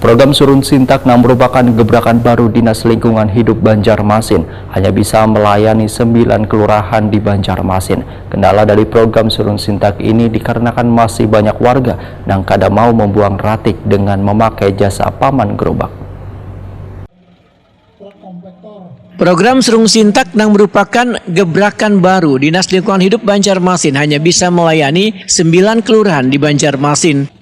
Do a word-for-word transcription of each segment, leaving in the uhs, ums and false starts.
Program Surung Sintak nang merupakan gebrakan baru Dinas Lingkungan Hidup Banjarmasin hanya bisa melayani sembilan kelurahan di Banjarmasin. Kendala dari program Surung Sintak ini dikarenakan masih banyak warga nang kada mau membuang ratik dengan memakai jasa paman gerobak. Program Surung Sintak nang merupakan gebrakan baru Dinas Lingkungan Hidup Banjarmasin hanya bisa melayani sembilan kelurahan di Banjarmasin.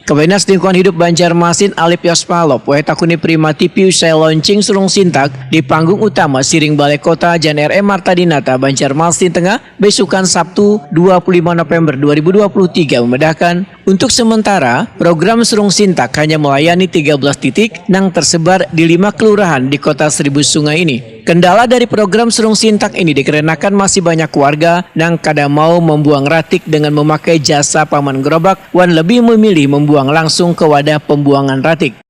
Kepala Dinas Lingkungan Hidup Banjarmasin Alip Yospalop, wae takuni Prima T V usai launching Surung Sintak di panggung utama Siring Balai Kota Jan R M Marta Dinata, Banjarmasin Tengah, besukan Sabtu dua puluh lima November dua ribu dua puluh tiga memedahkan, untuk sementara, program Surung Sintak hanya melayani tiga belas titik nang tersebar di lima kelurahan di Kota Seribu Sungai ini. Kendala dari program Surung Sintak ini dikarenakan masih banyak warga nang kada mau membuang ratik dengan memakai jasa paman gerobak wan lebih memilih membuang langsung ke wadah pembuangan ratik.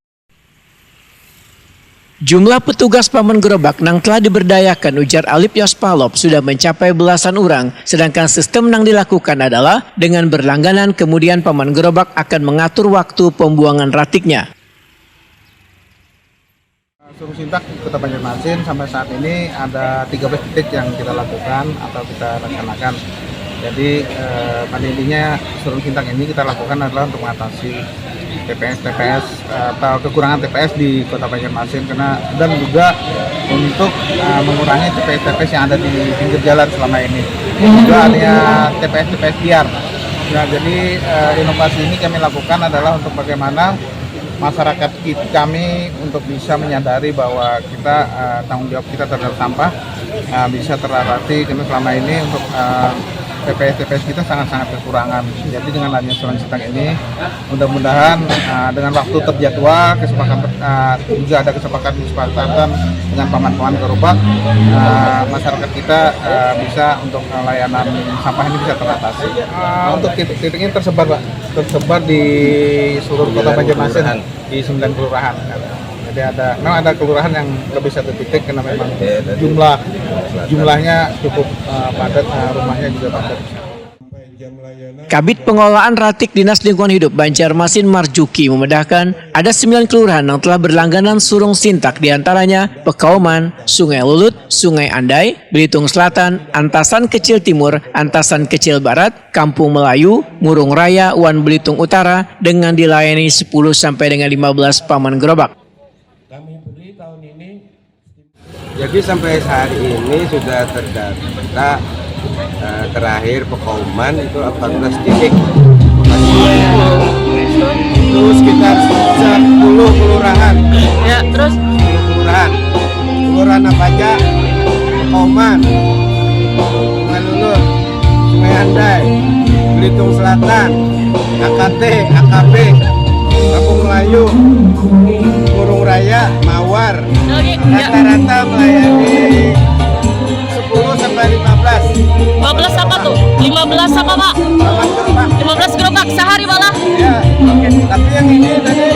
Jumlah petugas paman gerobak nang telah diberdayakan, ujar Alip Yospalop, sudah mencapai belasan orang, sedangkan sistem nang dilakukan adalah dengan berlangganan, kemudian paman gerobak akan mengatur waktu pembuangan ratiknya. Surung Sintak Kota Banjarmasin sampai saat ini ada tiga belas titik yang kita lakukan atau kita laksanakan. Jadi, eh, pada intinya Surung Sintak ini kita lakukan adalah untuk mengatasi T P S-T P S, eh, atau kekurangan T P S di Kota Banjarmasin, karena, dan juga untuk, eh, mengurangi T P S-T P S yang ada di pinggir jalan selama ini. Juga adanya T P S-T P S liar. Nah, jadi, eh, inovasi ini kami lakukan adalah untuk bagaimana masyarakat kit-, kami untuk bisa menyadari bahwa kita, eh, tanggung jawab kita terhadap sampah, eh, bisa teratasi, karena selama ini untuk, eh, T P S-T P S kita sangat-sangat kekurangan. Jadi dengan adanya Surung Sintak ini, mudah-mudahan, eh, dengan waktu terjadwal, kesepakatan, eh, juga ada kesepakatan-kesepakatan dengan paman-paman gerobak, eh, masyarakat kita, eh, bisa untuk, eh, layanan sampah ini bisa teratasi. Eh, untuk titik-titik ini tersebar, Pak, tersebar di seluruh Kota Banjarmasin, di sembilan kelurahan. Jadi ada, memang ada kelurahan yang lebih satu titik karena memang jumlah, jumlahnya cukup, eh, padat, eh, rumahnya juga padat. Kabid Pengelolaan Ratik Dinas Lingkungan Hidup Banjarmasin Marjuki memedahkan, ada sembilan kelurahan yang telah berlangganan Surung Sintak, diantaranya Pekauman, Sungai Lulut, Sungai Andai, Belitung Selatan, Antasan Kecil Timur, Antasan Kecil Barat, Kampung Melayu, Murung Raya, wan Belitung Utara dengan dilayani sepuluh sampai dengan lima belas paman gerobak. Kami beri tahun ini. Jadi sampai sehari ini sudah terdata, eh, terakhir Pekauman itu delapan belas titik. Itu sekitar sepuluh kelurahan. Ya, terus? Sepuluh kelurahan. Kelurahan apa aja? Pekauman, Sungai Lulut, Sungai Andai, Belitung Selatan, A K T, A K B, Kampung Melayu, Murung Raya, Mawar. Oke, ya. Rata-rata melayani sepuluh sampai lima belas. Lima belas apa tuh? Lima belas apa, Pak? Paman gerobak. Lima belas gerobak sehari malah? Ya, oke. Tapi yang ini tadi